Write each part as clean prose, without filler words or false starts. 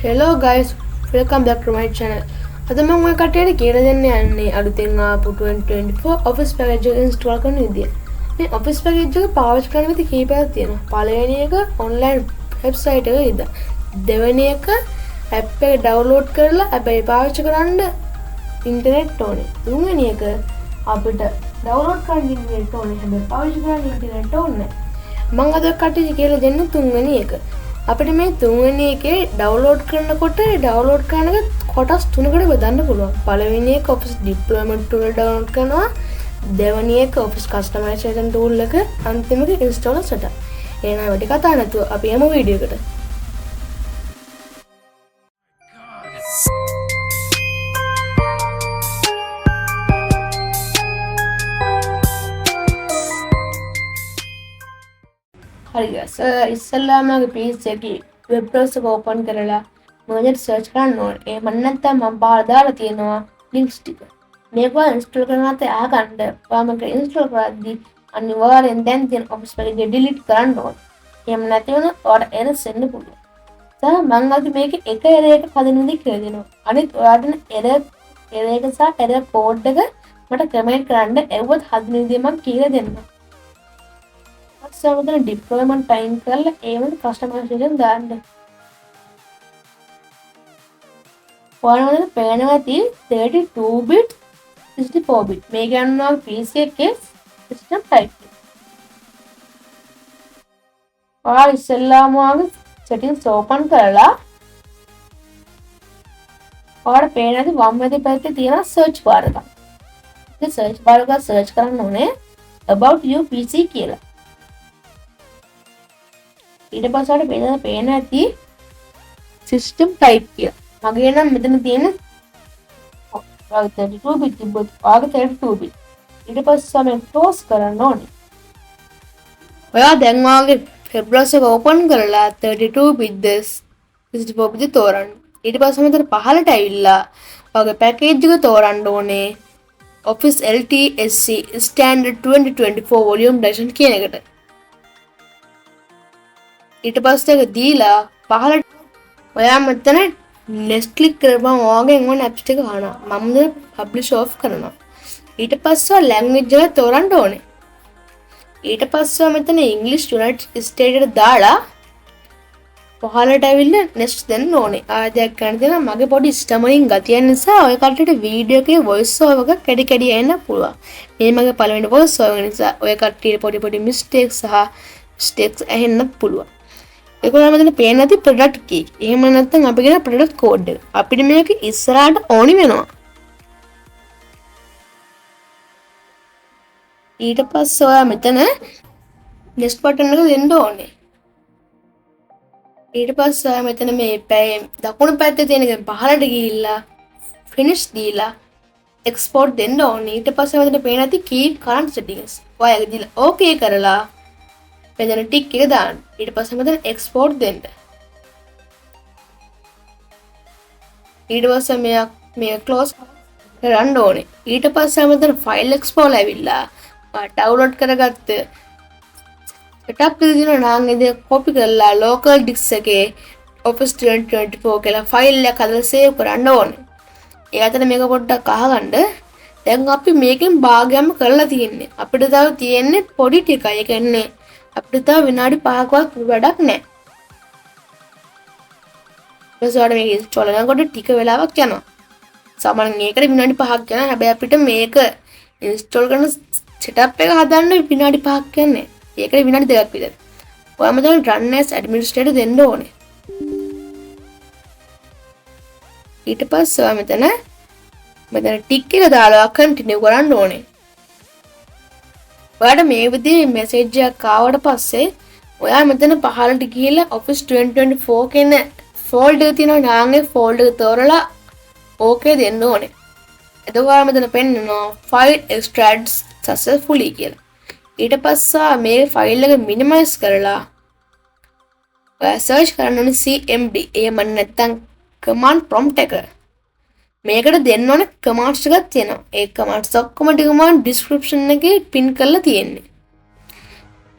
Hello guys, welcome back to my channel. අද මම ඔය කට්ටියට කියලා දෙන්න යන්නේ අලුතෙන් ආපු 2024 Office package එක install කරන විදිය. මේ Office package එක පාවිච්චි කරන විදි කීපයක් තියෙනවා. පළවෙනි එක online website එක ඉදන්. දෙවෙනි එක app එක download කරලා හැබැයි පාවිච්චි කරන්න ඉන්ටර්නෙට් ඕනේ. තුන්වෙනි එක අපිට ඩවුන්ලෝඩ් කරන්න ඉන්ටර්නෙට් ඕනේ. හැබැයි පාවිච්චි කරන්න ඉන්ටර්නෙට් ඕනේ නැහැ. මම අද කට්ටියට කියලා දෙන්න තුන්වෙනි එක. අපිට මේ තුන්වෙනි එකේ ඩවුන්ලෝඩ් කරනකොට ඩවුන්ලෝඩ් කරන එක කොටස් තුනකට බෙදන්න පුළුවන්. පළවෙනි එක Office Deployment Tool download කරනවා. දෙවෙනි එක Office Customization Tool එක, අන්තිම එක Installer Setup. එහෙනම් වැඩි කතා නැතුව අපි යමු වීඩියෝ එකට. හරි ගයිස්, ඉස්සෙල්ලාම මගේ PC එකේ වෙබ් බ්‍රවුසර් එක ඕපන් කරලා මොකද සර්ච් කරන්න ඕනේ. එහෙම නැත්නම් මම පාර දාලා තියෙනවා ලින්ක්ස් ටික. මේක ඔයා ඉන්ස්ටෝල් කරන අතේ අහගන්න. ඔයා මේක ඉන්ස්ටෝල් කරද්දී අනිවාර්යෙන් දැන් තියෙන Office package එක ඩිලීට් කරන්න ඕනේ. එහෙම නැති වුණොත් ඔයාට එරර්ස් එන්න පුළුවන්. සහ මං අද මේක එක එරර් එකක් හදන විදිහ කියලා දෙනවා. අනිත් ඔයාට එරර් එක සහ එරර් කෝඩ් එක මට කමෙන්ට් කරන්න එව්වොත් හදන විදිහ මං කියලා දෙන්නම්. පස්සේ මෙතන ඩිප්ලොයිමන්ට් ටයිම් කරලා ඒ වගේ කස්ටමයිසේෂන් දාන්න. ඔයාලට මෙතන පේනවා ඇති 32 bit 64 bit. මේ කියන්නේ PC එකේ සිස්ටම් ටයිප් එක. ඔයාලා ඉස්සෙල්ලාම ඔයාගේ සෙටින්ග්ස් ඕපන් කරලා ඔයාලට පේන ඇති වම් මැද පැත්තේ තියෙන සර්ච් බාර් එකක්. ඒ සර්ච් බාර් එක සර්ච් කරන්න ඕනේ about your PC කියලා. ඊට පස්සේ ඔයාලට පේන පේන ඇති සිස්ටම් ටයිප් කියලා. මගේ නම් මෙතන තියෙන ඔයාගේ 32 bit තිබ්බොත් ඔයාගේ 32 bit. ඊට පස්සේ මම ක්ලෝස් කරන්න ඕනේ. ඔයා දැන් ඔයාගේ වෙබ් බ්‍රවුසර් එක ඕපන් කරලා 32 bit ද 64 bit ද තෝරන්න. ඊට පස්සේ මෙතන පහළට ඇවිල්ලා ඔයාගේ පැකේජ් එක තෝරන්න ඕනේ Office LTSC Standard 2024 Volume Edition කියන එකට. ඊට පස්සේ ඒක දීලා පහළට ඔයා මෙතන next click කරපුවම ඔයාගෙන් ඕන ඇප්ස් ටික අහනවා. මම දැන් පබ්ලිෂ් ඔෆ් කරනවා. ඊට පස්සේ ඔයා ලැන්ග්වේජ් එක තෝරන්න ඕනේ. ඊට පස්සේ ඔයා මෙතන ඉංග්‍රීසි යුනයිටඩ් ස්ටේට් එකට දාලා පහළට ඇවිල්ලා next දෙන්න ඕනේ. ආයෙ දෙයක් ගන්න දෙනවා. මගේ පොඩි ස්ටමරින් ගතිය නිසා ඔය කට්ටියට වීඩියෝ එකේ වොයිස් ඕවර් එක කැඩි කැඩි එන්න පුළුවන්. මේ මගේ පළවෙනි වොයිස් ඕවර් නිසා ඔය කට්ටියට පොඩි පොඩි මිස්ටේක්ස් සහ මිස්ටේක්ස් ඇහෙන්නත් පුළුවන්. ඒගොල්ලෝ මෙතන පේන නැති ප්‍රොඩක්ට් කී. එහෙම නැත්නම් අපි කියන ප්‍රොඩක්ට් කෝඩ් එක. අපිට මේක ඉස්සරහට ඕනි වෙනවා. ඊට පස්සේ ඔයා මෙතන next button එක දෙන්න ඕනේ. ඊට පස්සේ ඔයා මෙතන මේ පැයේ දකුණු පැත්තේ තියෙන එක පහළට ගිහිල්ලා finish දීලා export දෙන්න ඕනේ. ඊට පස්සේ මෙතන පේන ඇති keep current settings. ඔයා ඒක දීලා okay කරලා මෙතන ටික් එක දාන්න. ඊට පස්සේ මෙතන එක්ස්පෝර්ට් දෙන්න. ඊට පස්සේ මෙයා මේ ක්ලෝස් කරන්න ඕනේ. ඊට පස්සේ මෙතන ෆයිල් එක්ස්ප්ලෝරර් ඇවිල්ලා ඔයා ඩවුන්ලෝඩ් කරගත්ත සෙටප් එක තියෙනවා නම් ඒක කොපි කරලා ලෝකල් ඩිස්ක් එකේ Office 2024 කියලා ෆයිල් එකක් හදලා සේව් කරන්න ඕනේ. ඒ අතර මේක පොඩ්ඩක් අහගන්න. දැන් අපි මේකෙන් භාගයක්ම කරලා තියෙන්නේ. අපිට තව තියෙන්නේ පොඩි ටිකයි. ඒ කියන්නේ අපිට තව විනාඩි 5ක්වත් වැඩක් නැහැ. ඊට පස්සේ ඔයාලට මේක ඉන්ස්ටෝල් කරනකොට ටික වෙලාවක් යනවා. සාමාන්‍යයෙන් ඒකට විනාඩි 5ක් යනවා. හැබැයි අපිට මේක ඉන්ස්ටෝල් කරන සෙටප් එක හදන්න විනාඩි 5ක් යන්නේ. ඒකට විනාඩි 2ක් විතර. ඔයා මෙතන run as administrator දෙන්න ඕනේ. ඊට පස්සේ ඔයා මෙතන මෙතන ටික් එක දාලා කන්ටිනියු කරන්න ඕනේ. ඔයාට මේ විදිහේ මැසේජ් එකක් ආවට පස්සේ ඔයා මෙතන පහළට ගිහිල්ලා Office 2024 කියන ෆෝල්ඩර් එක තියෙනවා නාන් ඒ ෆෝල්ඩර් එක තෝරලා ඕකේ දෙන්න ඕනේ. එතකොට ඔයාලා මෙතන පෙන්නනවා ෆයිල් එක්ස්ට්‍රැක්ට් සක්සස්ෆුලි කියලා. ඊට පස්සේ මේ ෆයිල් එක මිනිමයිස් කරලා ඔයා සර්ච් කරන්න ඕනේ CMD. එහෙම නැත්නම් කමාන්ඩ් ප්‍රොම්ප්ට් එක. මේකට දෙන්න ඕනේ කමාන්ඩ්ස් ටිකක් තියෙනවා. ඒ කමාන්ඩ්ස් ඔක්කොම ටික මම ඩිස්ක්‍රිප්ෂන් එකේ පින් කරලා තියෙන්නේ.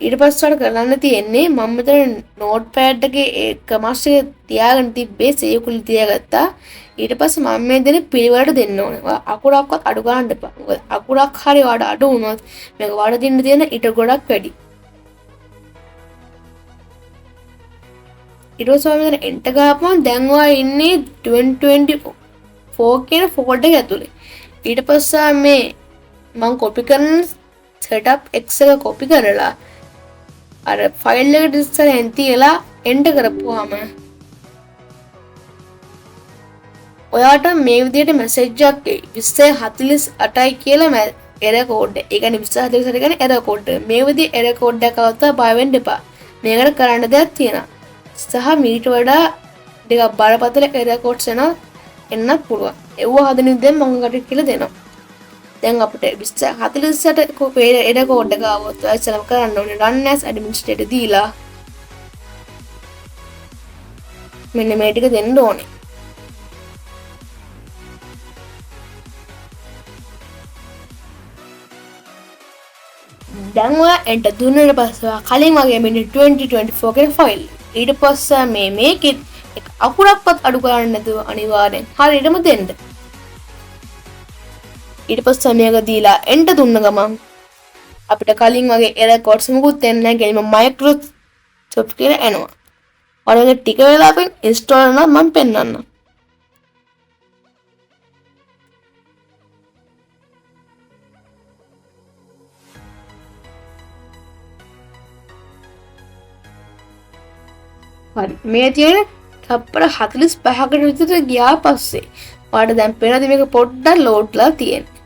ඊට පස්සේ ඔයාලට කරන්න තියෙන්නේ මම මෙතන නෝට්පෑඩ් එකේ ඒ කමස් එක තියාගෙන තිබ්බේ සේව් කරලා තියාගත්තා. ඊට පස්සේ මම මේ දෙන පිළිවෙලට දෙන්න ඕනේ. ඔයා අකුරක්වත් අඩු කරන්න එපා. මොකද අකුරක් හරි ඔයාලට අඩු වුණොත් මේක වරදින්න තියෙන ඊට ගොඩක් වැඩි. ඊට පස්සේ ඔයා මෙතන එන්ටර් ගහපුවම දැන් ඔයා ඉන්නේ 2024 කියන ෆෝල්ඩර් එක ඇතුලේ. ඊට පස්සේ මේ මං කොපි කරන setup x එක කොපි කරලා අර ෆයිල් එකට ඉස්සරහින් තියලා එන්ටර් කරපුවාම ඔයාට මේ විදිහට මැසේජ් එකක් එයි. 2048යි කියලා එරර් කෝඩ් එක. ඒ කියන්නේ 2048 කියන්නේ එරර් කෝඩ් එක. මේ විදිහේ එරර් කෝඩ් එකක් આવත් බය වෙන්න එපා. මේකට කරන්න දෙයක් තියෙනවා. සහ මීට වඩා ටිකක් බරපතල එරර් කෝඩ්ස් එන්නත් පුළුවන්. ඒව හදන විදිහ මම ඔයාලට කියලා දෙනවා. දැන් අපිට 2048 එරර් කෝඩ් එක ආවොත් ඔයා ඉස්සෙල්ලාම කරන්න ඕනේ run as administrator දීලා මෙන්න මේ ටික දෙන්න ඕනේ. දැන් ඔයා එන්ටර් දුන්නාට පස්සේ ඔයා කලින් වගේ මෙන්න 2024 කියන ෆයිල්. ඊට පස්සේ මේකෙත් එක අකුරක්වත් අඩු කරන්න නැතුව අනිවාර්යෙන් හරියටම දෙන්න. ඊට පස්සේ මේක දීලා එන්ටර් දුන්න ගමන් අපිට කලින් වගේ එරර් කෝඩ්ස් මොකුත් එන්නේ නැහැ. ගෙලින්ම මයික්‍රොසොෆ්ට් කියලා එනවා. ඔයාලගේ ටික වෙලාවකින් ඉන්ස්ටෝල් වෙනවා මම පෙන්නන්නම්. හරි මේ තියෙන තප්පර 45කට විතර ගියා පස්සේ ඔයාලට දැන් පේනද මේක පොඩ්ඩක් ලෝඩ් වෙලා තියෙන්නේ.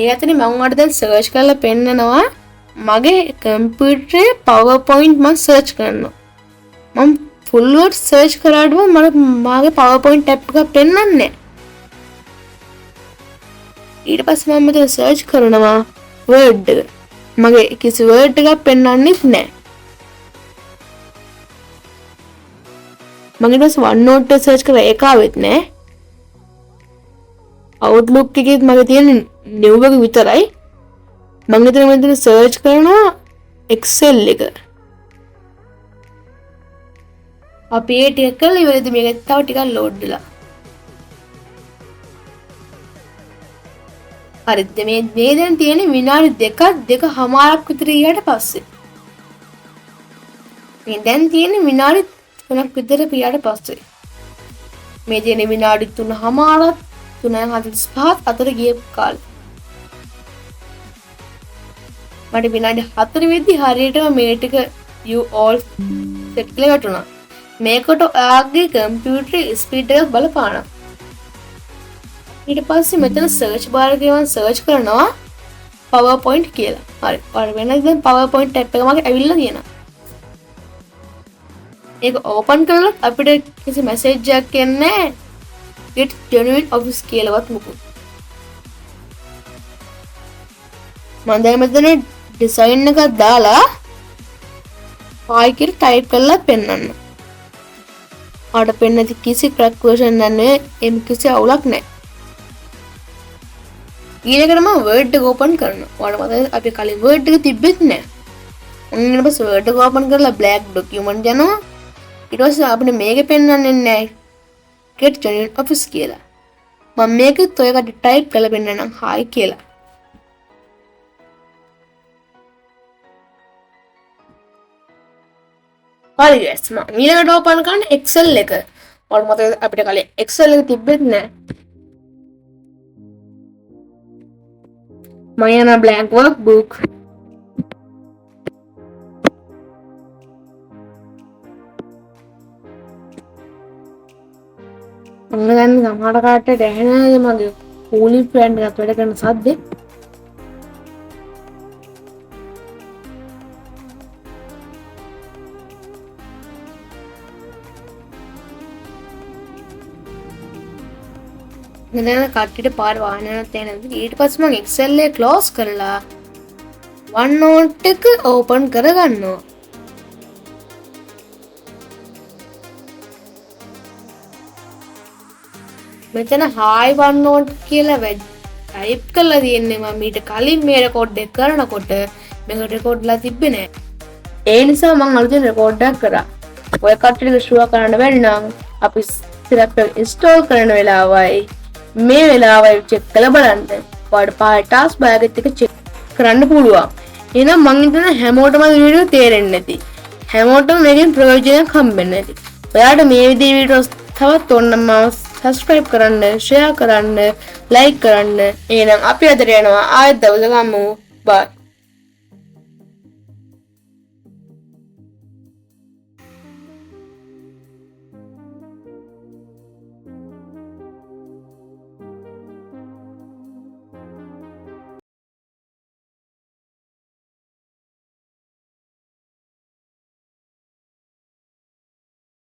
ඒ අතරේ මම ඔයාලට දැන් සර්ච් කරලා පෙන්නනවා මගේ කම්පියුටරේ PowerPoint මම සර්ච් කරනවා. මම ෆුල් වර්ඩ් සර්ච් කරාටම මට මාගේ PowerPoint app එකක් පෙන්නන්නේ නැහැ. ඊට පස්සේ මම මෙතන සර්ච් කරනවා Word එක. මගේ කිසි Word එකක් පෙන්වන්නෙත් නැහැ. මම ඊට පස්සේ OneNote එක සර්ච් කරලා ඒක ආවෙත් නැහැ. Outlook එකෙත් මගේ තියෙන new එක විතරයි. මම මෙතන සර්ච් කරනවා Excel එක. අපි ඒ ටික කරලා ඉවරද මේක තව ටිකක් ලෝඩ් වෙලා. හරිද මේ දැන් තියෙන්නේ විනාඩි දෙකක් දෙකමාරක් විතර ගියාට පස්සේ. මේ දැන් තියෙන්නේ විනාඩි 3ක් විතර ගියාට පස්සේ. මේ තියෙන්නේ විනාඩි 3.5ක් 3.45 අතර ගිය කාලෙ. මට විනාඩි 4 වෙද්දි හරියටම මේ ටික you all set කියලා වැටුණා. මේකට ඔයාගේ කම්පියුටර් ස්පීඩ් එකක් බලපානවා. ඊට පස්සේ මෙතන සර්ච් බාර් එකේ මම සර්ච් කරනවා PowerPoint කියලා. හරි. ඔයාලා වෙන දැන් PowerPoint tab එක මගේ ඇවිල්ලා තියෙනවා. ඒක ඕපන් කළොත් අපිට කිසි මැසේජ් එකක් එන්නේ නැහැ. Get genuine office කියලාවත් මොකුත්. මම දැන් මෙතන ඩිසයින් එකක් දාලා ආයි කියලා ටයිප් කරලා පෙන්නන්න. ඔයාලට පෙන්න ඇති කිසි ක්‍රැක් වර්ෂන් එකක් නෙවෙයි, එහෙම කිසි අවුලක් නැහැ. ඊළඟට මම Word එක ඕපන් කරනවා. ඔයාලට මතකද අපි කලින් Word එක තිබ්බෙත් නෑ. මම ඊට පස්සේ Word එක ඕපන් කරලා blank document යනවා. ඊට පස්සේ අපිට මේක පෙන්වන්නේ නෑ get genuine office කියලා. මම මේකත් ඔය කට ටයිප් කරලා පෙන්නන්නම් hi කියලා. හරි guys, මම ඊළඟට ඕපන් කරන්නේ Excel එක. ඔයාලට මතකද අපිට කලින් Excel එක තිබ්බෙත් නෑ. මම යනවා blank workbook. මම දැන් සමහර කාටට ඇහෙනවද මගේ කූලින් ෆෑන් එකත් වැඩ කරන සද්දේ? මෙතන කට්ටියට පාර වාහන යනත් ඇහෙනවා. ඊට පස්සේ මම Excel එක ක්ලෝස් කරලා OneNote එක ඕපන් කරගන්නවා. මෙතන "Hi OneNote" කියලා ටයිප් කරලා තියෙන්නේ. මම ඊට කලින් මේ රෙකෝඩ් එක කරනකොට මේක රෙකෝඩ් වෙලා තිබ්බේ නෑ. ඒ නිසා මං අලුතෙන් රෙකෝඩ් එකක් කරා. ඔය කට්ටියට ෂුවර් කරන්න බැරි නම් අපි සෙටප් එක ඉන්ස්ටෝල් කරන වෙලාවයි මේ වෙලාවයි චෙක් කරලා බලන්න. ඔයාලට පහළ ටාස්ක් බාර් එකත් එක චෙක් කරන්න පුළුවන්. එහෙනම් මං හිතන හැමෝටම මේ වීඩියෝ තේරෙන්නේ නැති. හැමෝටම මේකෙන් ප්‍රයෝජනයක් හම්බෙන්නේ නැති. ඔයාලට මේ විදිහේ වීඩියෝස් තවත් ඕන නම් මාව සබ්ස්ක්‍රයිබ් කරන්න, ෂෙයා කරන්න, ලයික් කරන්න. එහෙනම් අපි අදට යනවා. ආයෙත් දවසක හම්බෙමු. බයි.